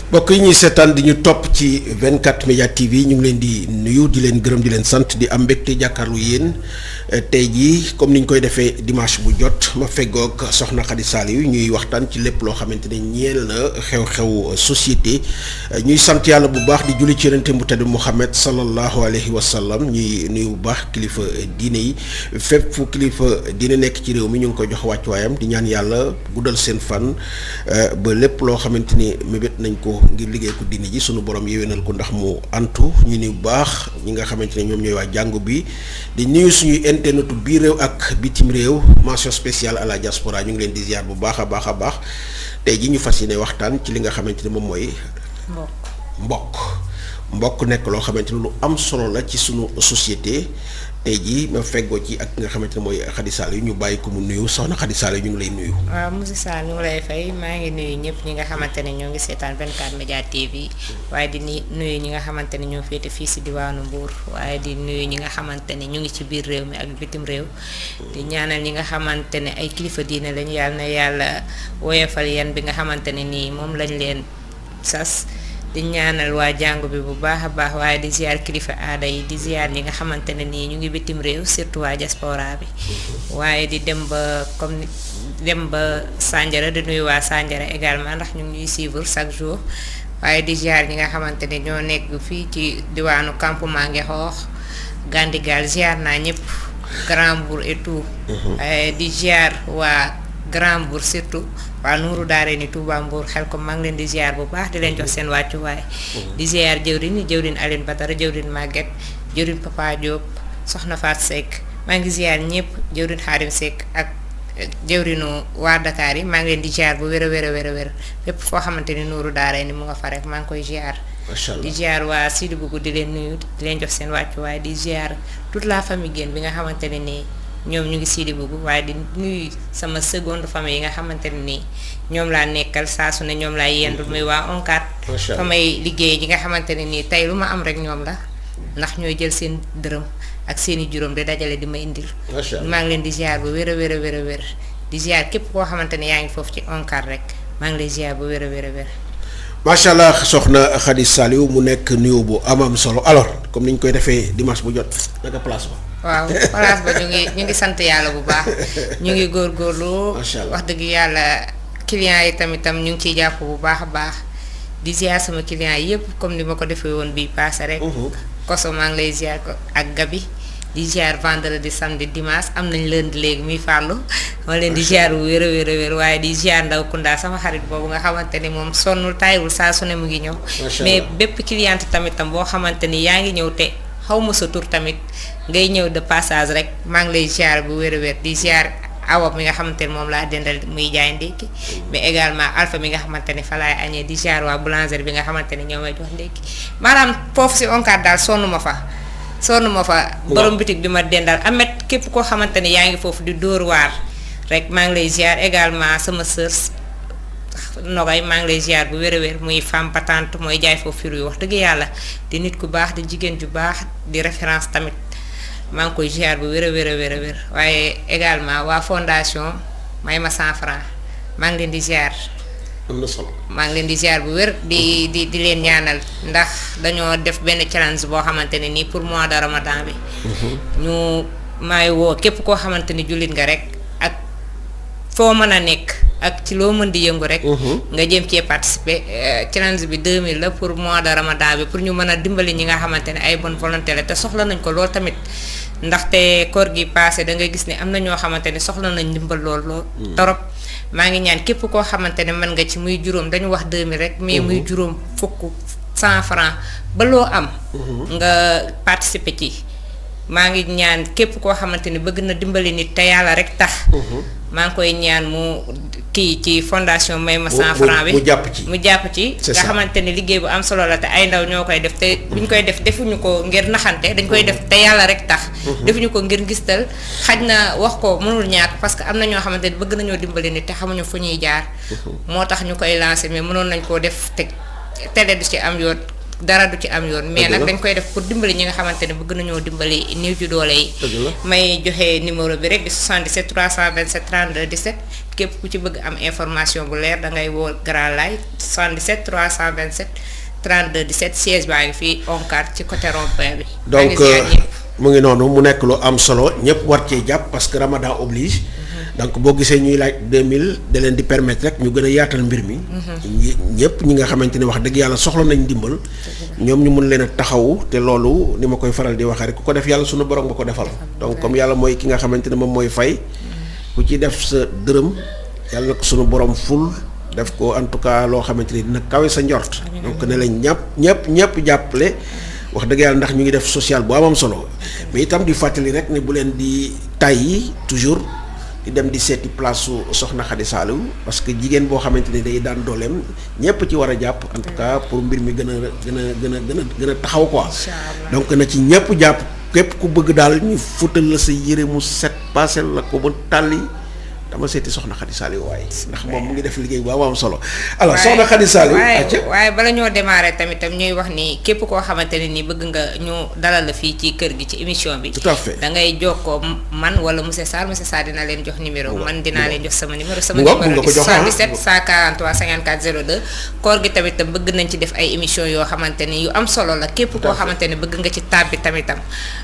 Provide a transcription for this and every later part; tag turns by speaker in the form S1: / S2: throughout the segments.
S1: mbokk yi ñuy seetaan di ñu topp ci 24 Média TV ñu ngi leen di nuyu di leen gërëm di leen sant di am mbégte jàkkaarlu yéen tey jii comme ni ñu koy defee dimanche bu jot ma feggoog soxna Khady Saliou ñuy waxtaan ci lépp loo xamante ne ñeel na xew-xew société ñuy sant yàlla bu baax di julli ci yonent bu tedd Muhammad sallallahu alayhi wa sallam ñuy nuyu bu baax kilifa diine yi fépp fu kilifa diine nekk ci réew mi ñu ngi koy jox wàccuwaayam di ñaan yàlla guddal seen fan ba lépp loo xamante ni mébét nañ ko ngir liggéey ko diine ji sunu borom yéwénal ko ndax mu antu ñu ni bu baax ñi nga xamante ne ñoom ñooy waa jàngu bi di nuyu suñuy internetu biir réew ak bitim réew mention spéciale à la diaspora ñu ngi leen di ziar bu baax a baax a baax tey ji ñu fas yéene waxtaan ci li nga xamante ne moom mooy mbokk nekk loo xamante ne lu am solo la ci sunu société tey jii ma feggoo ci ak nga xamante ne mooy Khady Saliou ñu bàyyi ko mu nuyu soxna Khady Saliou ñu ngi lay nuyu.
S2: waaw monsieur Sall ñu ngi lay fay maa ngi nuyu ñëpp ñi nga xamante ne ñoo ngi seetaan 24 Média TV waaye di nuyu ñi nga xamante ne ñoo féete fii si diwaanu Mbour waaye di nuyu ñi nga xamante ne ñu ngi ci biir réew mi ak bitim réew di ñaanal ñi nga xamante ne ay kilifa diine lañu yàlla na yàlla woyofal yan bi nga xamante ne nii moom lañ leen sas. di ñaanal waa jàngu bi bu baax a baax waaye di ziar kilifa aada yi di ziar ñi nga xamante ne nii ñu ngi bitim réew surtout waa diaspora bi waaye di dem ba Sandiara di nuyu waa Sandiara également ndax ñu ngi ñuy suivre chaque jour waaye di ziar ñi nga xamante ne ñoo nekk fii ci diwaanu campement Ngexoox Gandigal ziar naa ñëpp Grand Mbour et tout di ziar waa Grand Mbour surtout waa Nuuru Daare ni Touba Mbour xel ko maa ngi leen di ziar bu baax di leen jox seen wàccuwaay di ziar jëwrin Aline Badara jëwrin Maguette jëwrin Papa Diop soxna Faat Seck maa ngi ziar ñëpp jëwrin Xaarim Seck ak jëwrinu waa Dakar yi maa ngi leen di ziar bu wér a wér fépp foo xamante ni Nuuru Daare ni mu nga fa rek maa ngi koy ziar di ziar waa Sidi Bougou di leen nuyu di leen jox seen wàccuwaay di ziar toute la famille Guène bi nga xamante ne nii ñoom ñu ngi Sidi Bougou waaye di nuyu sama seconde famille yi nga xamante ne nii ñoom laa nekkal saa su ne ñoom laa yendul muy waa ONCAD famay liggéey yi nga xamante ne nii tey lu ma am rek ñoom la ndax ñooy jël seen dërëm ak seeni juróom di dajale di ma indil maa ngi leen di ziar bu wér a wér di ziar képp koo xamante ne yaa ngi foofu ci ONCAD rek maa ngi lay ziar bu wér a wér
S1: macha allah soxna Khady Saliou mu nekk nuyoo bu am solo alors comme ni ñu koy defee dimanche bu jot naka place ba.
S2: waaw place ba ñu ngi sant yàlla bu baax ñu ngi góorgóorlu. wax dëgg yàlla clients yi tamitam ñu ngi ciy jàpp bu baax a baax di ziar sama clients yi yëpp comme ni ma ko defee woon bii passé rek. koso maa ngi lay ziar ko ak Gabi di ziar vendredi samedi dimanche am nañ lundi léegi muy fàllu ma leen di ziar bu wér a wér waaye di ziar Ndaw Kunda sama xarit boobu nga xamante ni moom sonnul taayul saa su ne mu ngi ñëw. mais bépp cliente tamitam boo xamante ni yaa ngi ñëw te xaw ma sa tur tamit ngay ñëw de passage rek maa ngi lay ziar bu wér a wér di ziar Awa mi nga xamante ni moom laa dendal muy jaay ndékki mais également Alpha mi nga xamante ni fa laay añee di ziar waa boulangerie bi nga xamante ni ñoo may jox ndékki maanaam foofu si ONCAD daal sonn ma fa borom bitig bi ma dendal amet képp koo xamante ni yaa ngi foofu di dóor waar rek maa ngi lay ziar également sama sœur Nogay maa ngi lay ziar bu wér a wér muy femme patente mooy jaay foofu firu yi wax dëgg yàlla di nit ku baax di jigéen ju baax di référence tamit maa ngi koy ziar bu wér a wér waaye également waa fondation may ma 100 francs maa ngi leen di ziar.
S1: am na solo
S2: maa ngi leen di ziar bu wér di leen ñaanal ndax dañoo def benn challenge boo xamante ne nii pour mois de Ramadan bi. ñu maay woo képp koo xamante ni jullit nga rek ak foo mën a nekk ak ci loo mën di yëngu rek. nga jëm cee participer challenge bi 2000 la pour mois de Ramadan bi pour ñu mën a dimbali ñi nga xamante ne ay bonne volonté la te soxla nañ ko lool tamit ndaxte koor gi passé da nga gis ne am na ñoo xamante ne soxla nañ dimbal lool torop maa ngi ñaan képp koo xamante ne mën nga ci muy juróom dañu wax 2000 rek mais muy juróom fukk 100 francs ba loo am. nga participer ci. maa ngi ñaan képp koo xamante ni bëgg na dimbali nit te yàlla rek tax. maa ngi koy ñaan mu kii ci fondation may ma 100 francs bi mu jàpp ci nga xamante ni liggéey bu am solo la te ay ndaw ñoo koy def te buñ koy def defuñu ko ngir naxante dañ koy def te yàlla rek tax. defuñu ko ngir ngistal xaj na wax ko mënul ñàkk parce que am na ñoo xamante ni bëgg nañoo dimbali nit te xamuñu fu ñuy jaar. moo tax ñu koy lancer mais mënoon nañ koo def te télé du ci am yoon dara du ci am yoon. mais nag dañ koy def pour dimbali ñi nga xamante ne bëgg nañoo dimbali néew ju doole yi. may joxe numéro bi rek di 77 327 32 17 képp ku ci bëgg am information bu leer da ngay woo Grand Laye 77 327 32 17 siège baa ngi fii Oncar ci côté rond-point bi.
S1: donc mu ngi noonu mu nekk lu am solo ñëpp war cee jàpp parce que Ramadan oblige. donc boo gisee ñuy laaj 2000 da leen di permettre rek ñu gën a yaatal mbir mi. ñëpp ñi nga xamante ne wax dëgg yàlla soxla nañ dimbal. ñoom ñu mun leen a taxawu te loolu ni ma koy faral di waxee rek ku ko def yàlla sunu borom nga ko defal. donc comme yàlla mooy ki nga xamante ne moom mooy fay. ku ci def sa dërëm yàlla na ko sunu borom ful def ko en tout cas loo xamante ni dina kawe sa njort. donc ne lañ ñëpp jàppale. wax dëgg yàlla ndax ñu ngi def social bu amam solo mais itam di fàttali rek ne bu leen di tàyyi toujours di dem di seeti place su Soxna Khady Saliou parce que jigéen boo xamante ni day daan dooleem ñëpp ci war a jàpp en tout cas pour mbir mi gën a taxaw quoi. donc na ci ñëpp jàpp képp ku bëgg daal ñu futal la sa yére mu set paasel la ko ba tàlli dama seeti Soxna Khady Saliou waaye ndax moom mu ngi def liggéey bu am solo. alors Soxna Khady Saliou
S2: waaye bala ñoo démarrer tamit ñuy wax ni képp koo xamante ne ni bëgg nga ñu dalal la fii ci kër gi ci émission bi.
S1: tout à fait
S2: da ngay jokkoo man wala monsieur Sarr dina leen jox numéro. man dinaa leen jox sama numéro. sama numéro di 77 143 54 02. koor gi tamit bëgg nañ ci def ay émission yoo xamante ni yu am solo la képp koo xamante ne bëgg nga ci tàbbi tamitam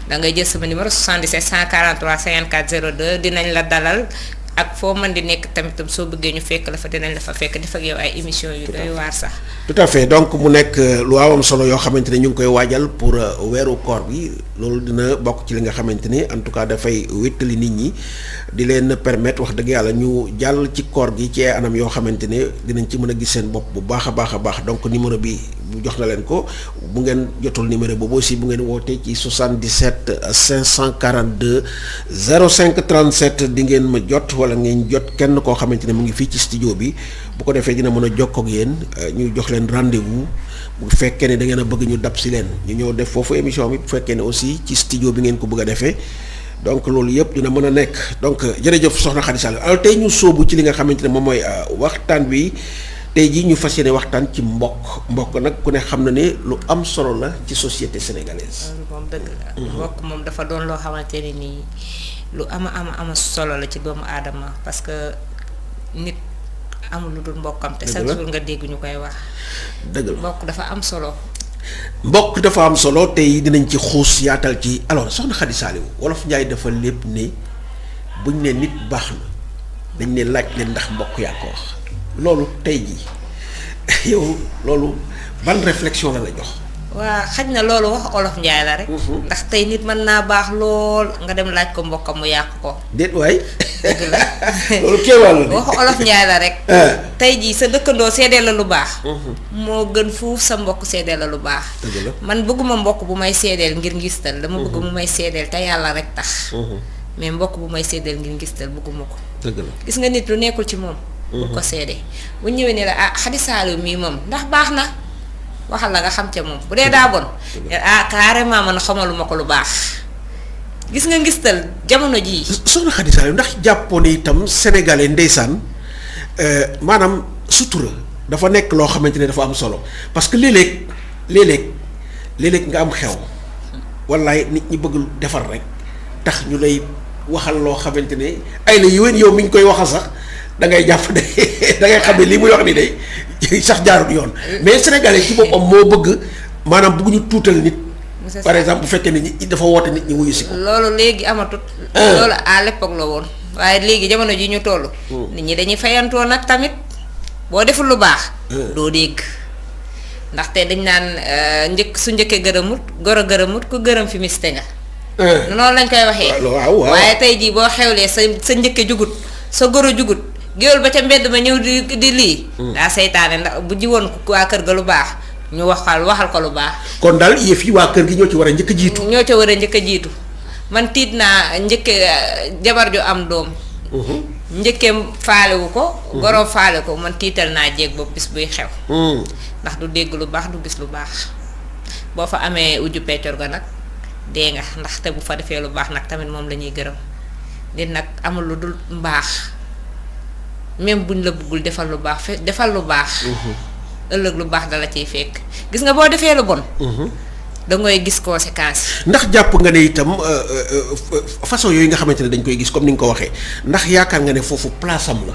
S2: da ngay jël sama numéro 77 143 54 02 dinañ la dalal. ak foo mën di nekk tamit soo bëggee ñu fekk la fa dinañ la fa fekk def ak yow ay émission yu doy waar sax.
S1: tout à fait donc mu nekk lu am solo yoo xamante ne ñu ngi koy waajal pour weeru koor bi loolu dina bokk ci li nga xamante ni en tout cas dafay wéttali nit ñi di leen permettre wax dëgg yàlla ñu jàll ci koor gi ci anam yoo xamante ne dinañ ci mën a gis seen bopp bu baax a baax donc numéro bi jox na leen ko bu ngeen jotul numéro boobu aussi bu ngeen wootee ci 77 542 05 37 di ngeen ma jot. wala ngeen jot kenn koo xamante ne mu ngi fii ci studio bi bu ko defee dina mën a jokkoo ak yéen ñu jox leen rendez-vous bu fekkee ne da ngeen a bëgg ñu dab si leen ñu ñëw def foofu émission bi bu fekkee ne aussi ci studio bi ngeen ko bëgg a defee donc loolu yëpp dina mën a nekk donc jërëjëf Soxna Khady Saliou alors tey ñu sóobu ci li nga xamante ne moom mooy waxtaan bi tey jii ñu fas yéene waxtaan ci mbokk nag ku ne xam na ne lu am solo la ci société sénégalaise.
S2: moom dëgg la. mbokk moom dafa doon loo xamante ne nii. lu ama solo la ci doomu aadama parce que nit amul lu dul mbokkam te chaque jour nga dégg ñu koy wax.
S1: dëgg la
S2: mbokk dafa am solo.
S1: mbokk dafa am solo tey dinañ ci xuus yaatal ci alors Soxna Khady Saliou wolof Njaay dafa lépp ne buñ ne nit baax na dañ ne laaj leen ndax mbokk yaa ko wax loolu tey jii yow loolu ban réflexion la la jox.
S2: waa xaj na loolu wax olof Njaay la rek. ndax tey nit mën naa baax lool nga dem laaj ko mbokkam mu yàq ko.
S1: déet waay.
S2: dëgg la
S1: loolu kéemaan la
S2: wax olof Njaay la rek. tey jii sa dëkkandoo seedeel la lu baax. moo gën fuuf sa mbokk seedeel la lu baax.
S1: dëgg la
S2: man bëgguma mbokk bu may seedeel ngir ngistal dama bëgg mu may seedeel te yàlla rek tax. mais mbokk bu may seedeel ngir ngistal bëgguma ko.
S1: dëgg la
S2: gis nga nit lu nekkul ci moom. bu ko seede bu ñëwee ne la Khady Saliou mii moom ndax baax na. waxal la nga xam ca moom bu dee daa bon carrément man xamaluma ko lu baax gis nga ngistal jamono jii.
S1: Soxna Khady Saliou ndax jàppoon itam sénégalais ndeysaan maanaam sutura dafa nekk loo xamante ne dafa am solo parce que léeg-léeg nga am xew wallaay nit ñi bëgg defar rek tax ñu lay waxal loo xamante ne ay la yéwén yow mi ñu koy waxal sax da ngay jàpp ne da ngay xam ne lii muy wax ni day sax jaarut yoon mais sénégalais ci boppam moo bëgg maanaam bëgg ñu tuutal nit. par exemple bu fekkee ne nit ñi dafa woote nit ñi wuyu si ko.
S2: loolu léegi amatut. loolu à l'époque la woon. waaye léegi jamono ji ñu toll. nit ñi dañuy fayantoo nag tamit boo deful lu baax. doo dégg ndaxte dañ naan su njëkkee gërëmut goro gërëmut ku gërëm fi miste nga. noonu lañ koy waxee.
S1: waaw
S2: waaye tey jii boo xewlee sa njëkke jugut sa goro jugut. géwél ba ca mbedd ma ñëw di lii. daa seytaane ndax bu jiwoon waa kër ga lu baax ñu waxal ko lu baax. kon
S1: daal yëf yi waa kër gi ñoo ci war a njëkk a jiitu.
S2: ñoo ca war a njëkk a jiitu man tiit naa njëkke jabar ju am doom. njëkkeem faalewu ko. goroom faale ko man tiital naa jéeg boobu bis buy xew. ndax du dégg lu baax du gis lu baax boo fa amee ujju peccor ga nag dee nga ndaxte bu fa defee lu baax nag tamit moom la ñuy gërëm nit nag amul lu dul mbaax. même buñ la bëggul defal lu baax defal lu baax. ëllëg lu baax dala ciy fekk gis nga boo defee lu bon. da ngay gis conséquence.
S1: ndax jàpp nga ne itam façon yooyu nga xamante ne dañ koy gis comme ni nga ko waxee ndax yaakaar nga ne foofu place am la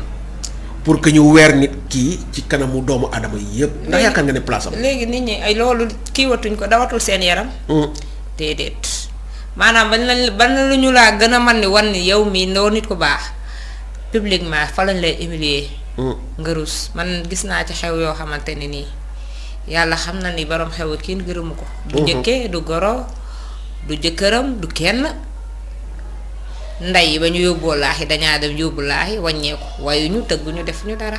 S1: pour que ñu weer nit kii ci kanamu doomu aadama yi yëpp. ndax yaakaar nga ne place am.
S2: léegi nit ñi ay loolu kiiwatuñ ko dawatul seen yaram. déedéet maanaam ban lu ñu laa gën a man ni wan ni yow mii ndoo nit ku baax publiquement fa lañ lay humilier. nga rus man gis naa ci xew yoo xamante ne nii. yàlla xam na ni borom xew kenn gërëmu ko. du njëkkee du goro du jëkkëram du kenn ndey ba ñu yóbboo laaxi dañaa dem yóbbu laaxi wàññeeku waaye ñu tëgg ñu def ñu dara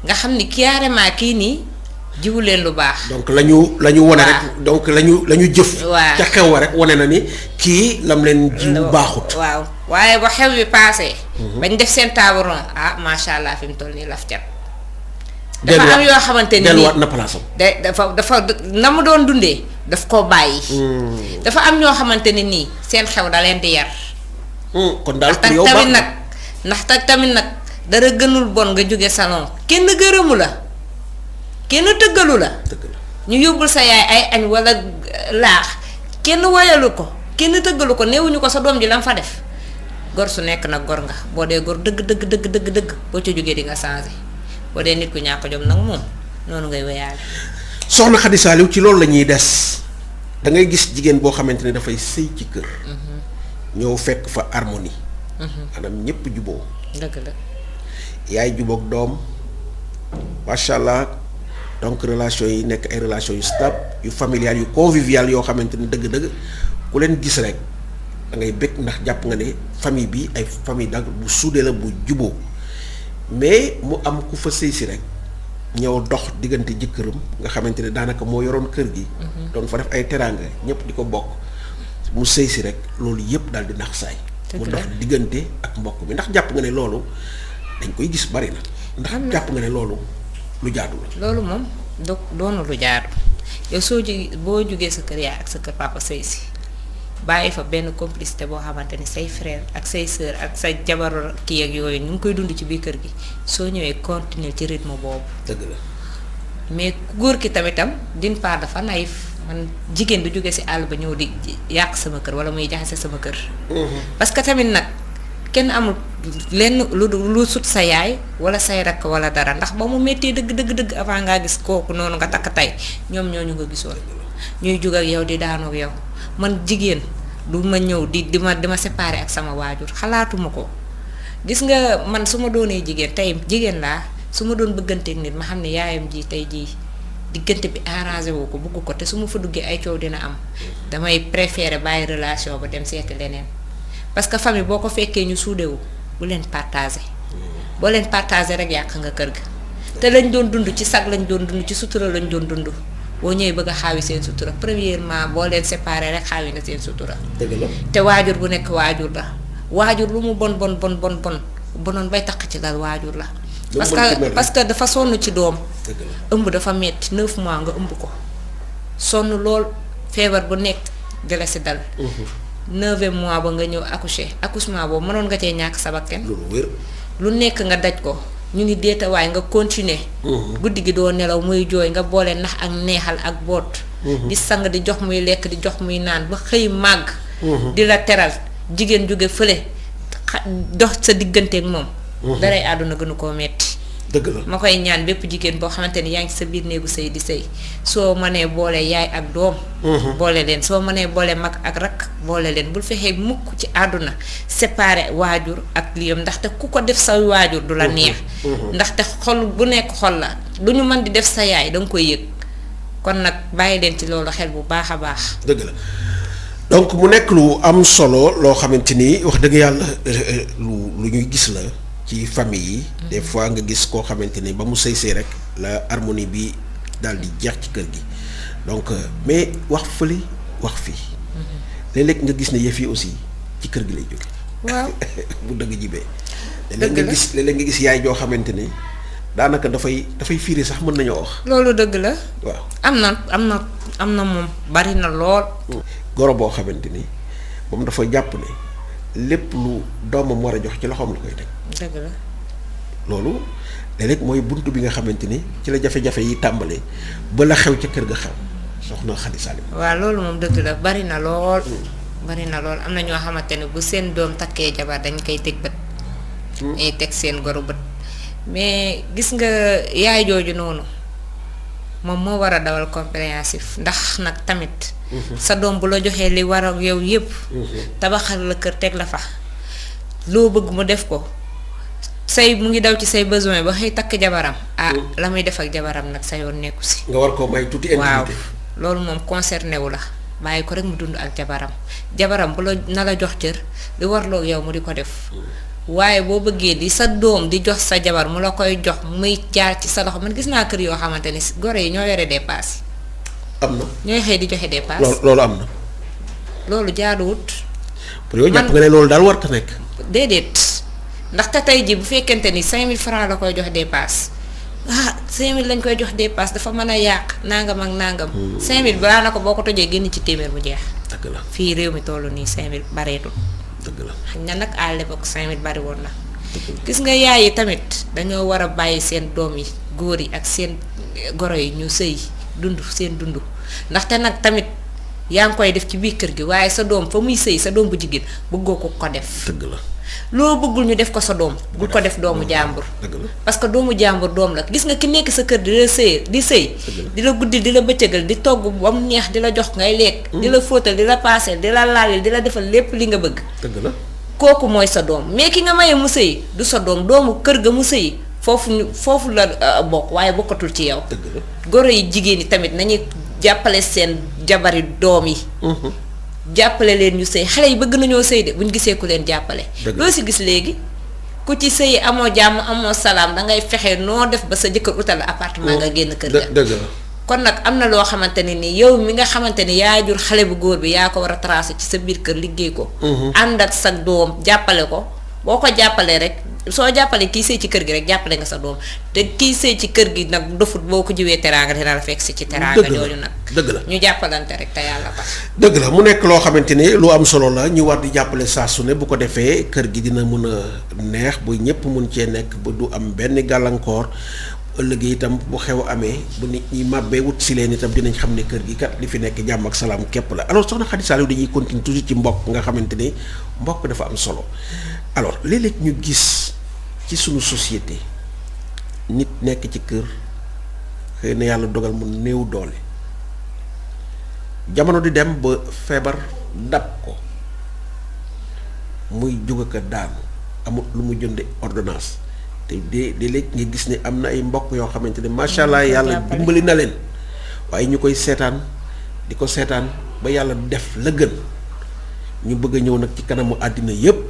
S2: nga xam ni carrément kii nii jiwu leen lu baax.
S1: donc la ñu wane rek. donc la ñu jëf.
S2: waaw
S1: ca xew wa rek wane na ni kii lam leen jiwu baaxut.
S2: waaw waaye ba xew bi paasee. bañ def seen table ronde macha allah fi mu toll nii laf cat. dafa am yoo xamante ni
S1: delluwaat na place am.
S2: dafa na mu doon dundee daf koo bàyyi. dafa am ñoo xamante ni nii seen xew da leen di yar.
S1: kon daal pour yow
S2: ndax tamit nag dara gënul bon nga jóge salon kenn gërëmu la kenn tëggalu la. ñu yóbbul sa yaay ay añ wala laax kenn woyalu ko kenn tëggalu ko néewuñu ko sa doom ji la fa def gor su nekk nag gor nga boo dee gor dëgg boo ca jógee di nga changé. boo dee nit ku ñàkk jom nag moom noonu ngay wéyaale.
S1: soxna Khady Saliou ci loolu la ñuy des da ngay gis jigéen boo xamante ne dafay sëy ci kër. ñëw fekk fa harmonie. maanaam ñëpp juboo.
S2: dëgg la.
S1: yaay jubóog doom macha allah donc relation yi nekk ay relation yu stable yu familial yu convivial yoo xamante ni dëgg-dëgg ku leen gis rek da ngay bëgg ndax jàpp nga ne famille bi ay famille dag bu suudee la bu juboo mais mu am ku fa sëy si rek ñëw dox diggante jëkkëram nga xamante ne daanaka moo yoroon kër gi. doon fa def ay teraanga ñëpp di ko bokk mu sëy si rek loolu yëpp daal di nax saay. mu dox diggante ak mbokk bi ndax jàpp nga ne loolu dañ koy gis bari na. ndax jàpp nga ne loolu lu jaadu la.
S2: loolu moom doonu lu jaadu yow boo jugee sa kër yaay ak sa kër papa sëy si bàyyi fa benn complicité boo xamante ni say frère ak say sœur ak sa jabar kii ak yooyu ñu ngi koy dund ci biir kër gi soo ñëwee continuer ci rythme boobu.
S1: dëgg la
S2: mais góor ki tamitam d'une part dafa naïf man jigéen du jóge si àll ba ñëw di yàq sama kër wala muy jaxase sama kër. parce que tamit nag kenn amul lenn lu sut sa yaay wala say rakk wala dara ndax ba mu méttee dëgg avant ngaa gis kooku noonu nga takk tey ñoom ñooñu nga gisoon ñuy jug ak yow di daanoog yow. man jigéen du ma ñëw di ma séparer ak sama waajur xalaatuma ko gis nga man su ma doonee jigéen tey jigéen laa su ma doon bëgganteeg nit ma xam ne yaayam ji tey jii diggante bi arrangé woo ko bëgg ko te su ma fa duggee ay coow dina am damay préférer bàyyi relation ba dem seeti leneen parce que famille boo ko fekkee ñu suudewu bu leen partager boo leen partager rek yàq nga kër ga te lañ doon dund ci sag lañ doon dund ci sutura lañ doon dund. boo ñëwee bëgg a xaawi seen sutura premièrement boo leen séparé rek xaawi nga seen sutura.
S1: dëgg la
S2: te waajur bu nekk waajur la waajur lu mu bon bonoon bay taq ci dal waajur la. parce que dafa sonn ci doom. ëmb dafa metti 9 mois nga ëmb ko sonn lool feebar bu nekk dala si dal. 9e mois ba nga ñëw accouchement boobu mënoon nga cee ñàkk sa bakkan. lu nekk nga daj ko. ñu ngi deetawaay nga continuer. guddi gi doo nelaw muy jooy nga boole nax ak neexal ak boot. di sang di jox muy lekk di jox muy naan ba xëy màgg. di la teral jigéen jóge fële dox sa digganteeg moom. daray àdduna gënu koo metti
S1: dëgg la
S2: ma koy ñaan bépp jigéen boo xamante ni yaa ngi sa biir néegu sëy di sëy soo mënee boole yaay ak doom. boole leen soo mënee boole mag ak rakk boole leen bul fexee mukk ci àdduna séparé waajur ak liyam ndaxte ku ko def sa waajur du la neex. ndaxte xol bu nekk xol la lu ñu mën di def sa yaay danga koy yëg kon nag bàyyi leen ci loolu xel bu baax a baax.
S1: dëgg la donc mu nekk lu am solo loo xamante ni wax dëgg yàlla lu ñuy gis la. ci famille yi. des fois nga gis koo xamante ni ba mu sëy rek la harmonie bi daal di jeex ci kër gi donc mais wax fële wax fii. léeg-léeg nga gis ne yëf yi aussi ci kër gi lay jóge.
S2: waaw
S1: bu dëgg jibee. léeg-léeg nga gis yaay joo xamante ni daanaka dafay fiiri sax mën nañoo wax.
S2: loolu dëgg la.
S1: waaw
S2: am na moom bari na lool.
S1: goro boo xamante ni moom dafa jàpp ne lépp lu doomam war a jox ci loxoom la koy teg.
S2: dëgg la
S1: loolu léeg-léeg mooy buntu bi nga xamante ni ci la jafe-jafe yi tàmbalee ba la xew ca kër ga xew soxna Khady Salim.
S2: waaw loolu moom dëgg la bari na lool. bari na lool am na ñoo xamante ne bu seen doom takkee jabar dañ koy teg bët. dañuy teg seen goro bët mais gis nga yaay jooju noonu moom moo war a dawal compréhensif ndax nag tamit. sa doom bu la joxee li war a yow yépp tabaxal la kër teg la fa loo bëgg mu def ko say mu ngi daw ci say besoin ba xëy takk jabaram la muy def ak jabaram nag sa yoon nekku si.
S1: nga war koo may tuuti intimité.
S2: waaw loolu moom concerné wu la bàyyi ko rek mu dund ak jabaram bu la na la jox cër li warloo yow mu di ko def. waaye boo bëggee di sa doom di jox sa jabar mu la koy jox muy jaar ci sa loxo man gis naa kër yoo xamante ni gore yi ñoo yore dépasse.
S1: am na
S2: ñooy xëy di joxe dépasse.
S1: loolu am na.
S2: loolu jaaduwut.
S1: pour yow jàpp nga ne loolu daal warta nekk.
S2: déedéet ndaxte tey jii bu fekkente ni 5000 francs la koy jox dépasse 5000 lañ koy jox dépasse dafa mën a yàq nangam ak nangam. 5000 balaa na ko boo ko tojee génn ci téeméer bu jeex.
S1: dëgg la
S2: fii réew mi toll nii 5000 bareetul.
S1: dëgg la
S2: xëy na nag à l'époque 5000 bari woon na. gis nga yaay yi tamit dañoo war a bàyyi seen doom yi góor yi ak seen goro yi ñu sëy dund seen dund ndaxte nag tamit yaa ngi koy def ci biir kër gi waaye sa doom fa muy sëy sa doom bu jigéen bëggoo ko def.
S1: dëgg la
S2: loo bëggul ñu def ko sa doom bul ko def doomu jàmbur.
S1: dëgg la
S2: parce que doomu jàmbur doom la gis nga ki nekk sa kër di la sëy di la guddi di la bëccëgal di togg ba mu neex di la jox ngay lekk. di la fóotal di la paaseel di la laaleel di la defal lépp li nga bëgg.
S1: dëgg la
S2: kooku mooy sa doom mais ki nga maye mu sëy du sa doom doomu kër ga mu sëy foofu la bokk waaye bokkatul ci yow.
S1: dëgg la
S2: goro yi jigéen ñi tamit nañuy jàppale seen jabari doom yi. jàppale leen ñu sëy xale yi bëgg nañoo sëy de buñ gisee ku leen jàppale. loo si gis léegi ku ci sëy amoo jàmm amoo salaam dangay fexe noo def ba sa jëkkër utal appartement nga génn kër ga.
S1: dëgg la
S2: kon nag am na loo xamante ne ni yow mi nga xamante ni yaa jur xale bu góor bi yaa ko war a tracé ci sa biir kër liggéey ko. ànd ak sa doom jàppale ko boo ko jàppalee rek soo jàppalee kii sëy ci kër gi rek jàppale nga sa doom te kii sëy ci kër gi nag dofut boo ko jiwee teraanga dina la fekk si ci teraanga jooju nag.
S1: dëgg la
S2: ñu jàppalante rek te yàlla tax.
S1: dëgg la mu nekk loo xamante ni lu am solo la ñu war di jàppale saa su ne bu ko defee kër gi dina mën a neex bu ñëpp mun cee nekk ba du am benn gàllankoor. ëllëg itam bu xew amee bu nit ñi màbbee wut si leen itam dinañ xam ne kër gi kat li fi nekk jàmm ak salaam képp la alors soxna Khady Salim dañuy continuer toujours ci mbokk nga xamante ni mbokk dafa am solo alors léeg-léeg ñu gis ci sunu société nit nekk ci kër xëy na yàlla dogal mu néew doole jamono di dem ba feebar dab ko muy jóg ak daanu amul lu mu jënde ordonnance te de léegi nga gis ne am na ay mbokk yoo xamante ne macha allah yàlla dimbali na leen waaye ñu koy seetaan di ko seetaan ba yàlla def la gën ñu bëgg a ñëw nag ci kanamu àddina yépp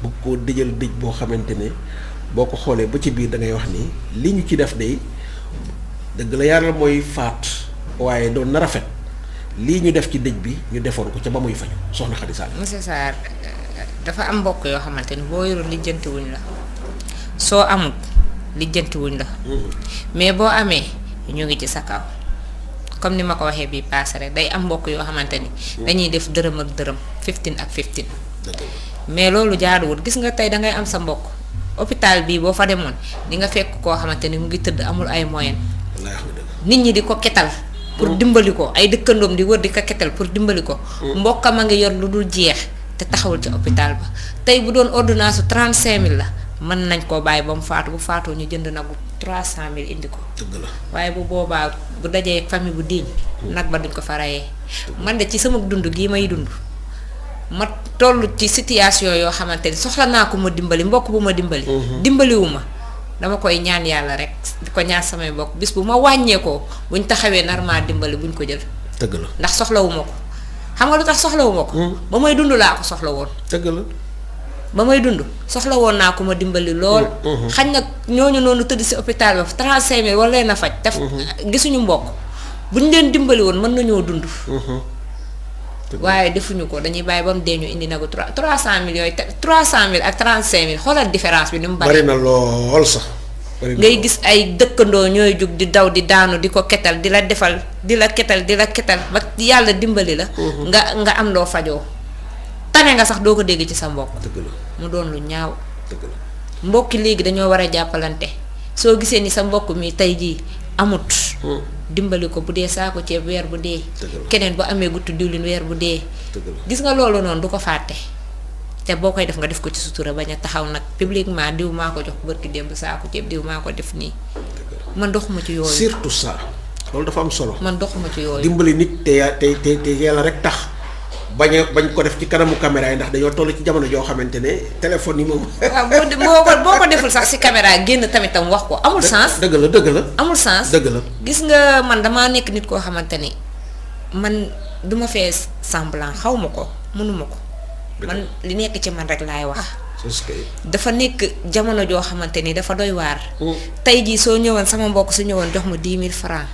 S1: bëgg koo dëjal dëj boo xamante ne boo ko xoolee ba ci biir da ngay wax ni li ñu ci def de dëgg la yàlla mooy faat waaye doon na rafet lii ñu def ci dëj bi ñu defoon ko ca ba muy faju soxna Khady Salim.
S2: monsieur Sarr dafa am mbokk yoo xamante ni boo yorul lijjanti wuñ la. soo amul lijjanti wuñ la. mais boo amee ñu ngi ci sa kaw comme ni ma ko waxee bii paase rek day am mbokk yoo xamante ni. dañuy def dërëm ak dërëm 15 ak 15. mais loolu jaaduwul gis nga tey dangay am sa mbokk hôpital bii boo fa demoon di nga fekk koo xamante ni mu ngi tëdd amul ay moyen nit ñi di ko ketal. pour dimbali ko ay dëkkandoom di wër di ko ketal pour dimbali ko. mbokkam a ngi yor lu dul jeex te taxawul ci hôpital ba tey bu doon ordonnance 35000 la. mën nañ koo bàyyi ba mu faatu bu faatoo ñu jënd nagu 300000 indi ko.
S1: dëgg la
S2: waaye bu boobaa bu dajee famille bu diñ nag ba duñ ko fa rayee. man de ci sama dund gii may dund ma toll ci situation yoo xamante ni soxla naa ko ma dimbali mbokk bu ma dimbali. dimbaliwu ma dama koy ñaan yàlla rek di ko ñaan samay mbokk bis bu ma wàññeekoo buñ taxawee nar maa dimbali buñ ko jël.
S1: dëgg la
S2: ndax soxlawu ma ko xam nga lu tax soxlawu ma ko. ba may dund laa ko soxla woon.
S1: dëgg la.
S2: ba may dund soxla woon naa ko ma dimbali lool. xañ na ñooñu noonu tëdd si hôpital ba 35000 wala leen a faj. te gisuñu mbokk bu ñu leen dimbali woon mën nañoo dund. waaye defuñu ko dañuy bàyyi ba mu dee ñu indi nagu 300000 yooyu 300000 ak 35000 xoolal différence bi ni mu bari.
S1: bari na lool sax.
S2: ngay gis ay dëkkandoo ñooy jug di daw di daanu di ko ketal di la defal di la ketal ba yàlla dimbali la. nga am loo fajoo. tane nga sax doo ko dégg ci sa mbokk.
S1: dëgg la
S2: mu doon lu ñaaw.
S1: dëgg la
S2: mbokki léegi dañoo war a jàppalante soo gisee ni sa mbokk mi tey jii amut dimbali ko bu dee saako ceeb weer bu dee keneen bu amee guttu diwlin weer bu dee gis nga loolu noonu du ko fàtte te boo koy def nga def ko ci sutura bañ a taxaw nag publiquement diw maa ko jox bërki démb saako ceeb diw maa ko def nii man doxuma ci yooyu
S1: surtout ça loolu dafa am solo
S2: man doxuma ci yooyu
S1: dimbali nit te yàlla rek tax bañ ko def ci kanamu caméra yi ndax dañoo toll ci jamono joo xamante ne téléphone yi moom.
S2: waaw boo ko deful sax ci caméra génn tamit tam wax ko amul sens.
S1: dëgg la
S2: amul sens
S1: dëgg la.
S2: gis nga man damaa nekk nit koo xamante ni man duma fee semblant xaw ma ko mënuma ko. man li nekk ci man rek laay wax. dafa nekk jamono joo xamante ni dafa doy waar. tey jii soo ñëwoon sama mbokk su ñëwoon jox ma 10 000 francs.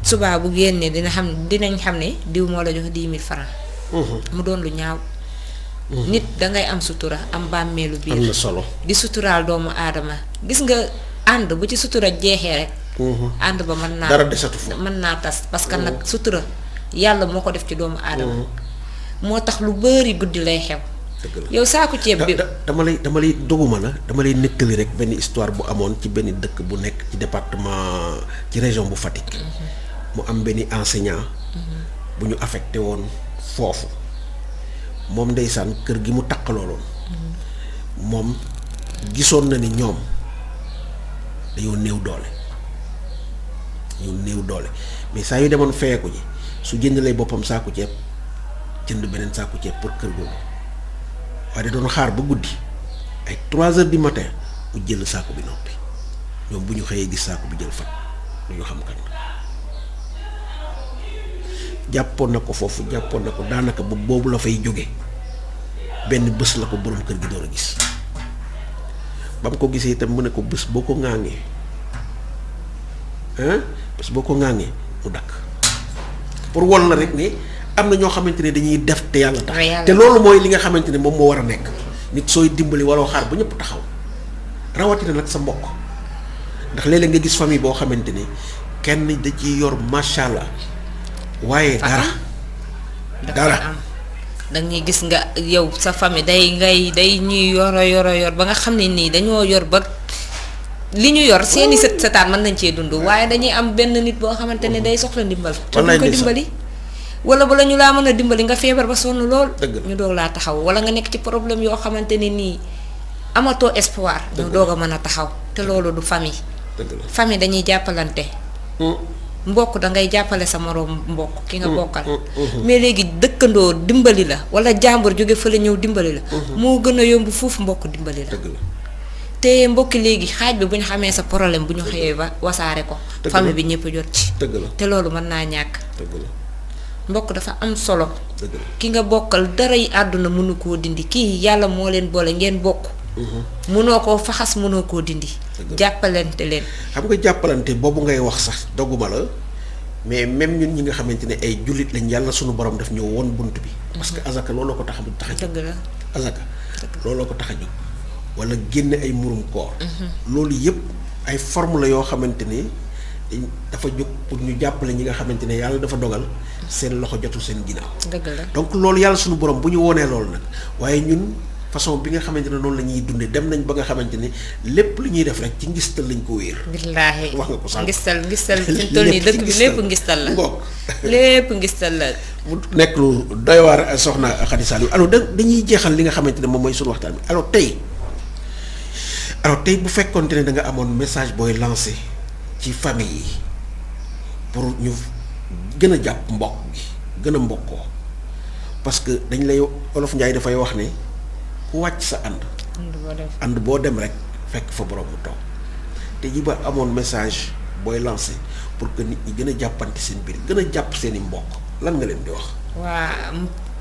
S2: subaa bu génnee dinañ xam ne diw moo la jox 10 000 francs. mu doon lu ñaaw. nit dangay am sutura am bàmmeelu biir.
S1: am na solo
S2: di suturaal doomu aadama gis nga ànd bu ci sutura jeexee rek. ànd ba mën naa
S1: dara desatu fa
S2: mën naa tas parce que nag sutura yàlla moo ko def ci doomu aadama. moo tax lu bari guddi lay xew. yow saako ceeb bi
S1: dama lay doguma la dama lay nettali rek benn histoire bu amoon ci benn dëkk bu nekk ci département ci région bu Fatick. mu am benn enseignant. bu ñu affecté woon foofu moom ndeysaan kër gi mu taqalooloon. moom gisoon na ni ñoom dañoo néew doole mais saa yu demoon feyeeku ji su jëndalee boppam saako ceeb jënd beneen saako ceeb pour kër googu waaye da doon xaar ba guddi ay 3 heures du matin mu jël saako bi noppi ñoom bu ñu xëyee gis saako bi jël fat lu ñu xam kan jàppoon na ko foofu daanaka ba boobu la fay jóge benn bés la ko borom kër gi door a gis ba mu ko gisee itam mu ne ko bés boo ko ŋaaŋee mu dakk pour wol la rek ne am na ñoo xamante ne dañuy def te yàlla tax te loolu mooy li nga xamante ne moom moo war a nekk nit sooy dimbali waroo xaar ba ñëpp taxaw rawatina nag sa mbokk ndax léeg-léeg nga gis famille boo xamante ni kenn da ciy yor macha allah waaye dara
S2: dañuy gis nga yow sa famille day ñuy yor ba nga xam ne nii dañoo yor ba li ñu yor seeni sëtaan mën nañ cee dund waaye dañuy am benn nit boo xamante ne day soxla ndimbal te duñ ko dimbali wala bala ñu laa mën a dimbali nga feebar ba sonn lool ñu doog laa taxaw wala nga nekk ci problème yoo xamante ne nii amatoo espoir ñu doog a mën a taxaw te loolu du famille famille dañuy jàppalante mbokk dangay jàppale sa moroom mbokk ki nga bokkal mais léegi dëkkandoo dimbali la wala jàmbur jóge fële ñëw dimbali la moo gën a yomb foofu mbokk dimbali la te mbokki léegi xaaj bi bu ñu xamee sa problème bu ñu xëyee ba wasaare ko famille bi ñëpp jot ci te loolu mën naa ñàkk mbokk dafa am solo ki nga bokkal dara yi àdduna mënu koo dindi kii yàlla moo leen boole ngeen bokk mënoo koo faxas mënoo koo dindi jàppalante leen
S1: xam nga jàppalante boobu ngay wax sax dogguma la mais même ñun ñi nga xamante ne ay jullit lañ yàlla sunu borom daf ñëw woon bunt bi parce que azaka looloo ko tax a jóg
S2: dëgg la
S1: azaka looloo ko tax a jóg wala génne ay murum koor loolu yëpp ay forme la yoo xamante ni dafa jóg pour ñu jàppale ñi nga xamante ne yàlla dafa dogal seen loxo jotul seen ginnaaw
S2: dëgg la
S1: donc loolu yàlla sunu borom bu ñu wonee loolu nag waaye ñun façon bi nga xamante ne noonu la ñuy dundee dem nañ ba nga xamante ne lépp lu ñuy def rek ci ngistal lañ ko wéer.
S2: billaahi
S1: wax nga ko sànq
S2: ngistal fi mu toll nii dëkk bi lépp ngistal la lépp ngistal la.
S1: mu nekk lu doy waar soxna Khady Saliou alors dañuy jeexal li nga xamante ne moom mooy sunu waxtaan bi alors tey bu fekkonte ne da nga amoon message booy lancé ci famille yi pour ñu gën a jàpp mbokk gi gën a mbokkoo parce que dañ lay Olof Njaay dafay wax ne. ku wàcc sa ànd boo dem rek fekk fa borom mu toog te ji ba amoon message booy lancé pour que nit ñi gën a jàppante seen biir gën a jàpp seen i mbokk lan nga leen di wax.
S2: waa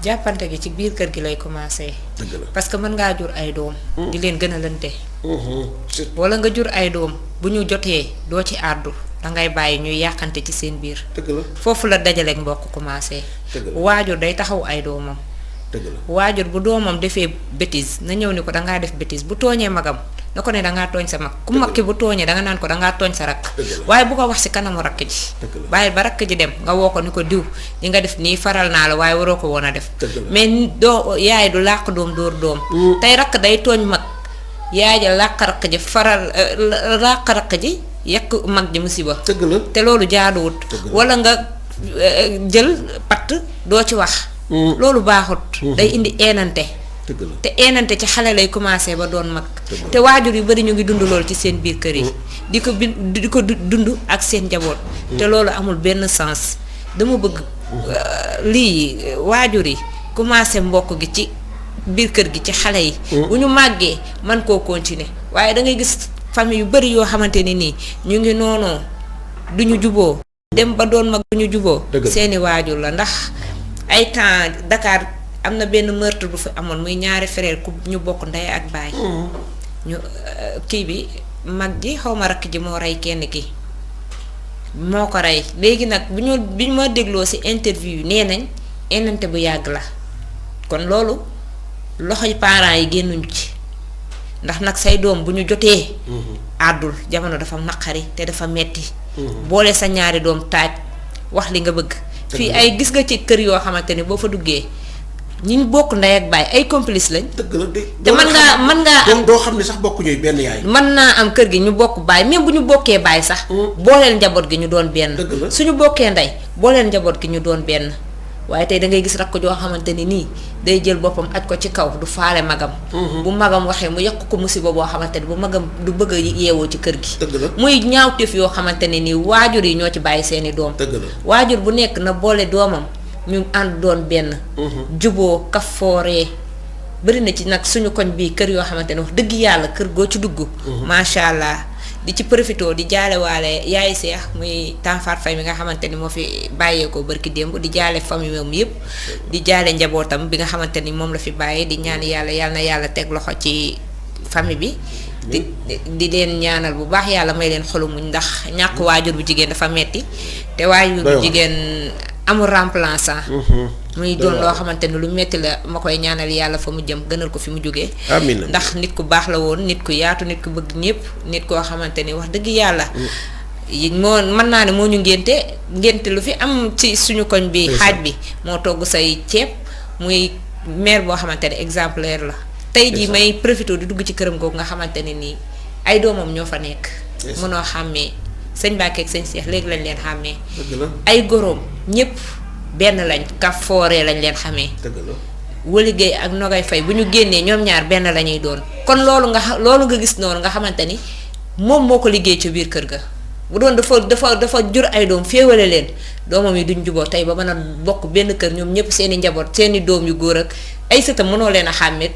S2: jàppante gi ci biir kër gi lay commencé.
S1: dëgg la
S2: parce que mën ngaa jur ay doom. di leen gën a lante. wala nga jur ay doom bu ñu jotee doo ci àddu dangay bàyyi ñuy yàqante ci seen biir.
S1: dëgg la
S2: foofu la dajaleeg mbokk commencé. waajur day taxaw ay doomam. waajur bu doomam defee bêtise na ñëw ni ko dangaa def bêtise bu tooñee magam na ko ne dangaa tooñ sa mag ku mag ki bu tooñee danga naan ko dangaa tooñ sa rakk waaye bu ko wax ci kanamu rakk ji bàyyi ba rakk ji dem nga woo ko ni ko diw li nga def nii faral naa la waaye waroo ko woon a def mais doo yaay du làq doom dóor doom tey rakk day tooñ mag yaay ja làq-raq ji faral làq-raq ji yàq mag ji musiba.
S1: dëgg la
S2: te loolu jaaduwut. wala nga jël patt doo ci wax. loolu baaxut. day indi eenante. te eenante ci xale lay commencé ba doon mag. te waajur yu bari ñu ngi dund loolu ci seen biir kër yi. di ko dund ak seen njaboot. te loolu amul benn sens. dama bëgg lii waajur yi commencé mbokk gi ci biir kër gi ci xale yi. bu ñu màggee man koo continuer waaye da ngay gis famille yu bari yoo xamante ni nii ñu ngi noonoo du ñu juboo dem ba doon mag du ñu juboo seeni waajur la. ndax ay temps Dakar am na benn meurtre bu fi amoon muy ñaari frère ku ñu bokk ndey ak baay. ñu kii bi mag ji xaw ma rakk ji moo rey kenn ki moo ko rey léegi nag bi ñu ma dégloo ci interview yi nee nañ enante bu yàgg la kon loolu loxoy parents yi génnuñu ci ndax nag say doom bu ñu jotee àddul jamono dafa naqari te dafa metti boole sa ñaari doom taaj wax li nga bëgg fii ay gis nga ci kër yoo xamante ni boo fa duggee ñi ñu bokk ndey ak baay ay complice lañ. dëgg la de te mën ngaa am
S1: doo xam ne sax bokk ñooy benn yaay.
S2: mën naa am kër gi ñu bokk baay même bu ñu bokkee baay sax. booleel njaboot gi ñu doon benn. suñu bokkee ndey booleel njaboot gi ñu doon benn waaye tey da ngay gis rakk joo xamante ni nii day jël boppam aj ko ci kaw du faale magam. bu magam waxee mu yàq ko musiba boo xamante ni bu magam du bëgg a yeewoo ci kër gi. muy ñaawteef yoo xamante ne nii waajur yi ñoo ci bàyyi seeni doom. waajur bu nekk na boole doomam. ñu ànd doon benn. juboo kafooree bëri na ci nag suñu koñ bii kër yoo xamante ne wax dëgg yàlla kër goo ci dugg. macha allah di ci profité di jaale waale yaay seex muy Tanfar Faye mi nga xamante ni moo fi bàyyeekoo barki démb di jaale famille moom yëpp. di jaale njabootam bi nga xamante ni moom la fi bàyyee di ñaan yàlla yal na yàlla teg loxo ci famille bi. di leen ñaanal bu baax yàlla may leen xolu muñ ndax ñàkk waajur bu jigéen dafa metti te waajur bu jigéen. amul remplaçant. muy doon loo xamante ni lu metti la ma koy ñaanal yàlla fa mu jëm gënal ko fi mu jógee.
S1: amiin
S2: ndax nit ku baax la woon nit ku yaatu nit ku bëgg ñëpp nit koo xamante ni wax dëgg yàlla. moo mën naa ne moo ñu ngénte lu fi am ci suñu koñ bi. xaaj bi moo togg say ceeb muy mère boo xamante ne exemplaire la. tey jii may profité di dugg ci këram googu nga xamante ne nii ay doomam ñoo fa nekk. mënoo xàmmee. sëñ Mbacke ak sëñ Cheikh léegi lañ leen xàmmee. ay goroom ñëpp benn lañ kaf fooree lañ leen xamee. Wali Gueye ak Nogay Faye bu ñu génnee ñoom ñaar benn la ñuy doon kon loolu nga gis noonu nga xamante ni moom moo ko liggéey ca biir kër ga bu doon dafa jur ay doom féewale leen doomam yi duñ juboo tey ba mën a bokk benn kër ñoom ñëpp seeni njaboot seeni doom yu góor ak ay sëtam mënoo leen a xàmmee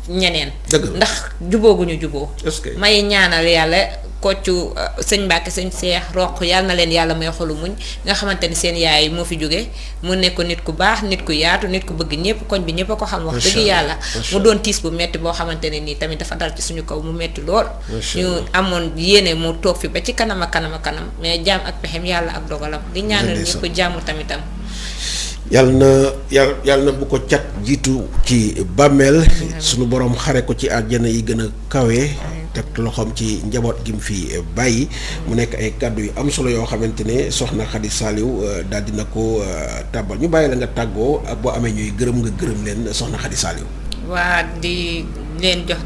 S2: ñeneen. ndax jubooguñu juboo. may ñaanal yàlla koccu sëñ Mbacke sëñ Cheikh roq yàlla na leen yàlla may xolu muñ nga xamante ni seen yaay moo fi jóge mu nekk nit ku baax nit ku yaatu nit ku bëgg ñëpp koñ bi ñëpp a ko xam wax dëgg yàlla mu doon tiis bu metti boo xamante ne nii tamit dafa dal ci suñu kaw mu metti lool ñu amoon yéene mu toog fi ba ci kanam a kanam mais jaam ak pexem yàlla ak dogalam di ñaanal ñëpp jàmm tamitam
S1: yàlla na bu ko cat jiitu ci bàmmeel suñu borom xare ko ci àjjana yi gën a kawe teg loxoom ci njaboot gi mu fi bàyyi mu nekk ay kàddu yu am solo yoo xamante ne soxna Khady Saliou daal dina ko tàbbal ñu bàyyi la nga tàggoo ak boo amee ñuy gërëm nga gërëm leen soxna Khady Saliou.
S2: waa di leen jox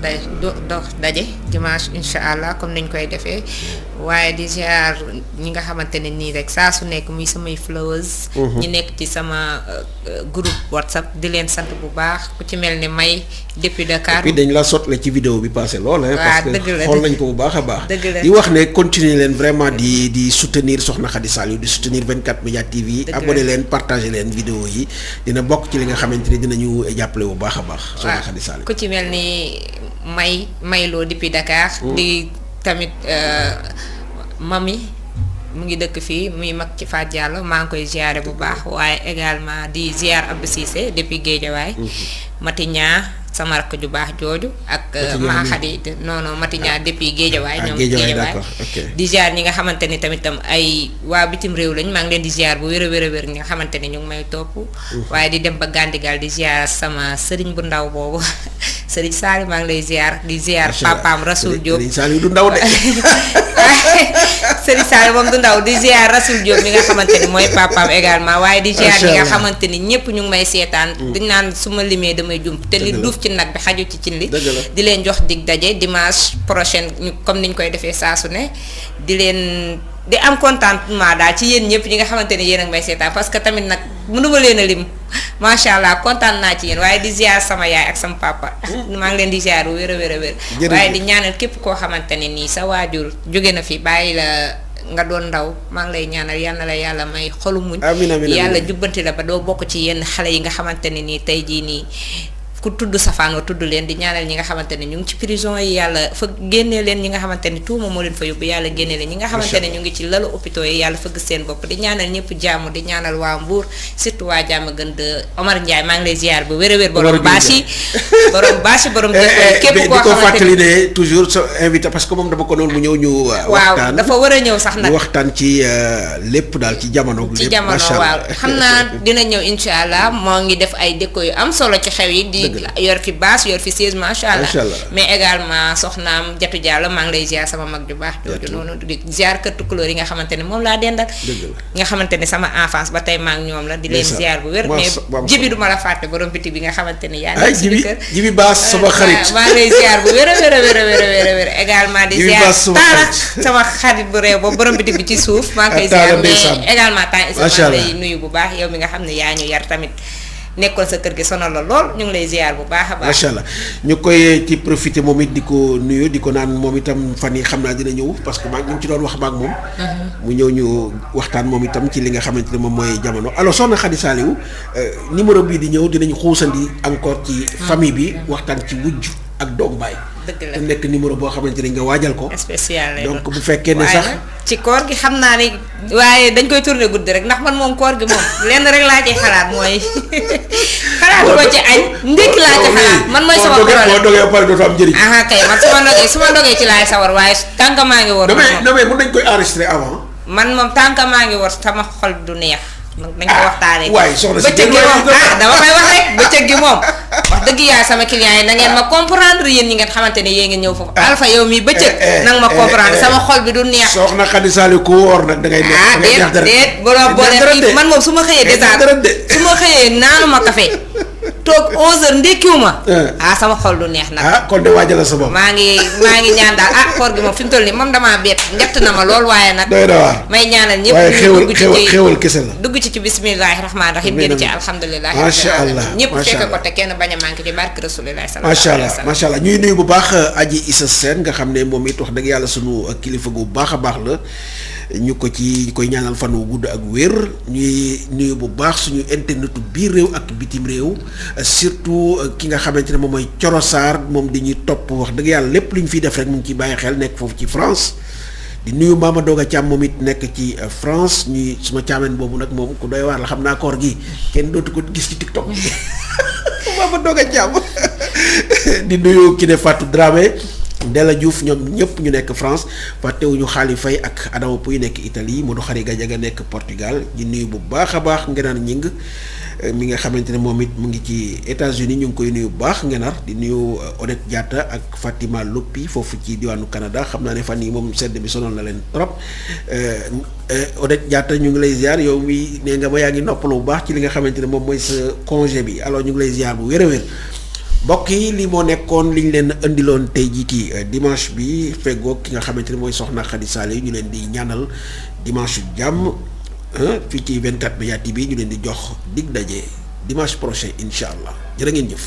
S2: daje dimanche incha allah comme niñ koy defee waaye di ziar ñi nga xamante ne nii rek saa su nekk muy samay followers. ñi nekk ci sama groupe WhatsApp di leen sant bu baax ku ci mel ni May depuis Dakar.
S1: puis dañ la sotle ci vidéo bi passé lool. parce que xool nañ ko bu baax a baax.
S2: dëgg la
S1: di wax ne continuer leen vraiment di soutenir soxna Khady Saliou di soutenir 24 Média TV. abonné leen partager leen vidéo yi dina bokk ci li nga xamante ne dinañu jàppale bu baax a baax. soxna Khady Saliou
S2: ku ci mel ni Mayloo depuis Dakar. di tamit mami mu ngi dëkk fii muy mag ci Fatou Diallo maa ngi koy ziare bu baax waaye également di ziar Abdou Cissé depuis Guédiawaye. Matiña sama rakk ju baax jooju ak maa Khady Matiña depuis Guédiawaye ñoom Guédiawaye di ziar ñi nga xamante ni tamit tam ay waa bitim réew lañ maa ngi leen di ziar bu wér a wér ñi nga xamante ni ñu ngi may topp waaye di dem ba Gandigal di ziar sama sëriñ bu ndaw boobu Serigne Saliou maa ngi lay ziar di ziar papaam Rasoul Diop.
S1: Serigne Saliou du ndaw de.
S2: Serigne Saliou moom du ndaw di ziar Rasoul Diop mi nga xamante ni mooy papaam également waaye di ziar ñi nga xamante ni ñëpp ñu ngi may seetaan. dañ naan su ma limee damay jum te li duuf ci nag bi xaju ci cin li. di leen jox dig daje dimanche prochain ñu comme niñ koy defee saa su ne di am contentement daal ci yéen ñëpp ñi nga xamante ni yéen a ngi may seetaan parce que tamit nag mënuma leen a lim macha allah kontaan naa ci yéen waaye di ziar sama yaay ak sama papa. maa ngi leen di ziar bu wér a wér. waaye di ñaanal képp koo xamante ne nii sa waajur jóge na fi bàyyi la nga doon ndaw maa ngi lay ñaanal yal na la yàlla may xolu muñ. yàlla jubbanti la ba doo bokk ci yenn xale yi nga xamante ne nii tey jii nii. ku tudd safaan wa tudd leen di ñaanal ñi nga xamante ne ñu ngi ci prison yi yàlla fa génnee leen ñi nga xamante ne tuuma moo leen fa yóbbu yàlla génnee leen ñi nga xamante ne ñu ngi ci lalu hôpitaux yi yàlla fëgg seen bopp di ñaanal ñëpp jàmm di ñaanal waa Mbour surtout waa jàmm gën de Omar Ndiaye maa ngi lay ziar bu wér a wér borom bâche borom képp koo
S1: ko fàttali ne toujours sa invité parce que moom dama ko noonu mu ñëw ñu
S2: waaw dafa war a ñëw sax nag
S1: waxtaan ci lépp daal ci jamono
S2: waaw xam naa dina ñëw incha allah moo ngi def ay déco yu am solo ci xew yi di yor fi baas yor fi siège macha allah mais également soxnaam Jatu Diallo maa ngi lay ziar sama mag ju baax jooju noonu di ziar këttu couleur yi nga xamante ne moom laa dendal nga xamante ne sama enfance ba tey maa ngi ñoom la di leen ziar bu wér mais jibi du ma la fàtte borom biti bi nga xamante ne yaa ngi suñu kër
S1: jibi baas sama xarit
S2: maa ngi lay ziar bu wér a wér également di ziar taala sama xarit bu réew boobu borom biti bi ci suuf maa ngi koy ziar mais également temps maa ngi lay nuyu bu baax yow mi nga xam ne yaa ñu yar tamit nekkoon sa kër gi sonal la lool ñu ngi lay ziar bu baax a baax.
S1: macha allah ñu koy ci profité moom it di ko nuyu di ko naan moom itam fan yi xam naa dina ñëw parce que maa ngi ci doon wax maak moom. mu ñëw ñu waxtaan moom itam ci li nga xamante ne moom mooy jamono alors soxna Khady Saliou numéro bii di ñëw dinañ xuusandi encore ci famille bi waxtaan ci wujj ak doom baay.
S2: dëgg la
S1: te nekk numéro boo xamante ne nga waajal ko.
S2: spécial lay
S1: donc bu fekkee ne sax.
S2: ci koor gi xam naa ni waaye dañ koy tourné guddi rek ndax man moom koor gi moom lenn rek laa ci xalaat mooy xalaatu ko ci añ ndékki laa ci xalaat man mooy sama problème
S1: boo dogee ba pare dootoo am njëriñ.
S2: kay man su ma ndogee ci laay sawar waaye tànk maa ngi war.
S1: damay mën nañ koy enregistrer avant.
S2: man moom tànk maa ngi war sama xol du neex. nañ ko waxtaanee
S1: waaye soxna si
S2: bëccëg gi moom dama koy wax rek bëccëg gi moom wax dëgg yaa sama client yi na ngeen ma comprendre yéen ñi ngeen xamante ne yéen ngeen ñëw foofu Alpha yow mii bëccëg nang ma comprendre sama xol bi du neex.
S1: soxna Khady Saliou ku woor nag da ngay neex dara
S2: déet borom boole man moom su ma xëyee déjà su ma xëyee naanuma café toog 11h ndékkiwuma sama xol du neex nag.
S1: kon de waajal sa bopp.
S2: maa ngi ñaan daal koor gi moom fi mu toll nii moom damaa bett njett na ma lool waaye nag.
S1: doy na waar
S2: may ñaanal ñëpp.
S1: waaye xéwal kese la.
S2: dugg ci bismillahi rahmaani rahim génn ci alhamdulilah.
S1: macha allah
S2: ñëpp fekk ko te kenn bañ a manqué ci barke rasulilah sallallahu
S1: macha
S2: alayhi wa
S1: allah
S2: sallam.
S1: macha allah ñuy nuyu bu baax Aji Issa Sène nga xam ne moom it wax dëgg yàlla sunu kilifa gu baax a baax la. ñu koy ñaanal fan wu gudd ak wér ñuy nuyu bu baax suñu internetu biir réew ak bitim réew surtout ki nga xamante ne moom mooy Coro Sarr moom dañuy topp wax dëgg yàlla lépp lu ñu fiy def rek mu ngi ciy bàyyi xel nekk foofu ci France di nuyu Mama Doga Thiam moom it nekk ci France ñuy suma caameen boobu nag moom ku doy waar la xam naa koor gi kenn dootu ko gis ci TikTok bi Mama Doga Thiam di nuyu ki ne Fatou Dramé Ndella Diouf ñoom ñëpp ñu nekk France fàttewuñu Xaali Fay ak Adama Puy nekk Italie Modou Xari Gajaga nekk Portugal di nuyu bu baax a baax Ngenar Ñing mi nga xamante ne moom it mu ngi ci États-Unis ñu ngi koy nuyu bu baax Ngenar di nuyu Odette Diatta ak Fatima Loppi foofu ci diwaanu Canada xam naa ne fan yi moom sedd bi sonal na leen trop Odette Diatta ñu ngi lay ziar yow mi nee nga ma yaa ngi noppalu bu baax ci li nga xamante ne moom mooy sa congé bi alors ñu ngi lay ziar bu wér a wér mbokk yi li moo nekkoon li ñu leen indiloon tey jii ci dimanche bi feggoog ki nga xamante ne mooy soxna Khady Saliou ñu leen di ñaanal dimanche jàmm fii ci 24 Média TV ñu leen di jox dig daje dimanche prochain incha allah jërë ngeen jëf.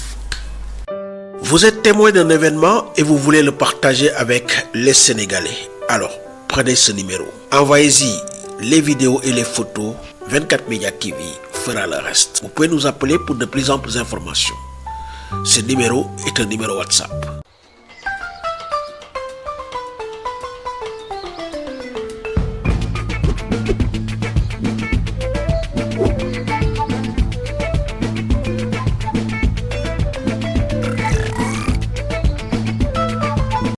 S1: Vous êtes témoin d'un événement et vous voulez le partager avec les Sénégalais. Alors, prenez ce numéro. Envoyez-y les vidéos et les photos. 24 Média TV fera le reste. Vous pouvez nous appeler pour de plus amples informations. Ce numéro est un numéro WhatsApp.